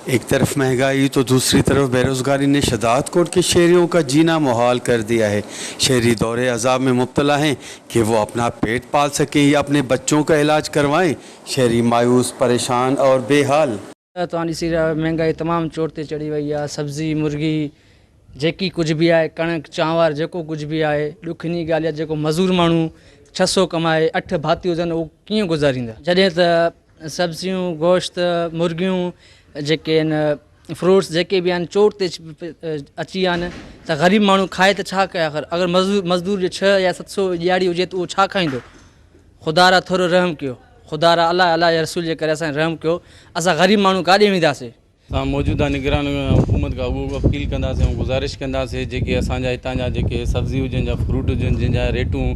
एक तरफ महंगाई तो दूसरी तरफ बेरोज़गारी ने शहदादकोट के शहरियों का जीना मुहाल कर दिया है। शहरी दौरे अजाब में मुब्तला हैं कि वो अपना पेट पाल सकें या अपने बच्चों का इलाज करवाएं। शहरी मायूस, परेशान और बेहाल। तव्हां ॾिसी रहिया आहियो, महंगाई तमामु चोट ते चढ़ी वई आहे। सब्ज़ी, मुर्गी, जेकी कुझु बि आहे, कणक, चांवर, जेको कुझु बि आहे। ॾुख इन ॻाल्हि आहे, जेको मज़ूर माण्हू 600 कमाए, अठ भाती हुजनि, उहो कीअं गुज़ारींदा? जॾहिं त सब्ज़ियूं, गोश्त, मुर्गियूं जेके आहिनि, फ्रूट्स जेके बि आहिनि, चोट ते अची विया आहिनि, त ग़रीब माण्हू खाए त छा कए? आख़िर अगरि मज़दूर जो 6 या 700 ॾियारी हुजे त उहो छा खाईंदो? ख़ुदा रा थोरो रहम कयो, ख़ुदा रा, अलाह, अलाह जे रसूल जे करे असांखे रहम कयो। असां ग़रीब माण्हू काॾे वेंदासीं? असां मौजूदा निगरान हुकूमत खां उहो अपील कंदासीं ऐं गुज़ारिश कंदासीं, जेके असांजा हितां जा जेके सब्ज़ी हुजनि या फ्रूट हुजनि, जंहिंजा रेटूं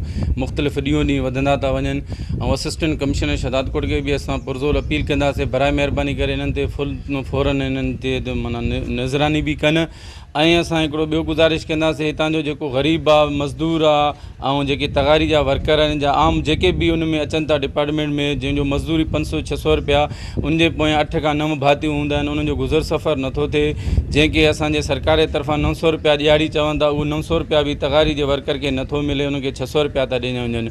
मुख़्तलिफ़ ॾींहों ॾींहुं वधंदा था वञनि, ऐं असिस्टेंट कमिश्नर शहदादकोट खे बि असां पुरज़ोर अपील कंदासीं, बराए महिरबानी करे इन्हनि ते फुल फ़ौरन इन्हनि ते माना नज़रानी बि कनि। ऐं असां हिकिड़ो ॿियो गुज़ारिश कंदासीं, हितां जो जेको ग़रीब आहे, मज़दूर आहे ऐं जेके तगारी जा वर्कर आहिनि, जा आम जेके बि उन में अचनि था डिपार्टमेंट में, जंहिंजो मज़दूरी 500-600 रुपया, उनजे पोयां 8 खां 9 भातियूं हूंदा आहिनि, उन्हनि जो गुज़र सफ़र नथो थिए। जंहिंखे असांजे सरकार जे तरफ़ां 900 रुपया ॾियारी चवनि था, उहो 900 रुपया बि तगारी जे वर्कर खे नथो मिले, उनखे 600 रुपया था ॾिना वञनि।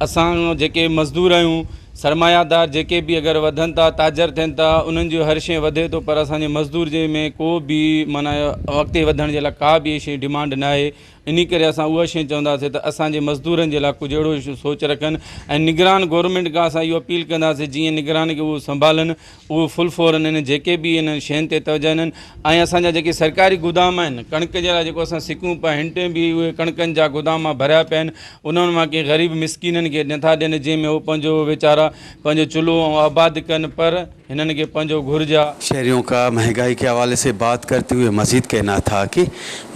असां जेके मज़दूर आहियूं, सरमायादार जेके बि अगरि वधनि था, ताजर थियनि था, उन्हनि जो हर शइ वधे थो, पर असांजे मज़दूर जे में को बि माना अॻिते वधण जे लाइ का बि शइ डिमांड न आहे। इन करे असां उहा शइ चवंदासीं त असांजे मज़दूरनि जे लाइ कुझु अहिड़ो सोच रखनि ऐं निगरान गवर्नमेंट खां असां इहो अपील कंदासीं, जीअं निगरान खे उहो संभालनि, उहो फुल फ़ौरन हिन जेके बि हिन शयुनि ते तवजो ॾियनि। ऐं असांजा जेके सरकारी गोदाम आहिनि, कणिक जे लाइ जेको असां सिकूं पिया, हिन टाइम बि उहे कणिकनि जा गोदाम भरिया पिया आहिनि, उन्हनि मां कंहिं ग़रीब मिसकीननि खे नथा ॾियनि, जंहिंमें उहो पंहिंजो वीचारा पंहिंजो चुल्हो ऐं आबाद कनि, पर हिननि खे पंहिंजो घुर्ज आहे। शहरियों का महंगाई के हवाले से बात करते हुए मज़ीद कहना था कि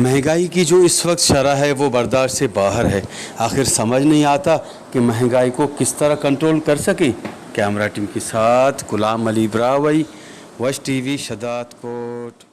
महंगाई की जो इस वक्त शरह है, वो बर्दाश्त से बाहर है। आखिर समझ नहीं आता कि महंगाई को किस तरह कंट्रोल कर सकें। कैमरा टीम के साथ गुलाम अली ब्रावई, वश टीवी, शहदादकोट।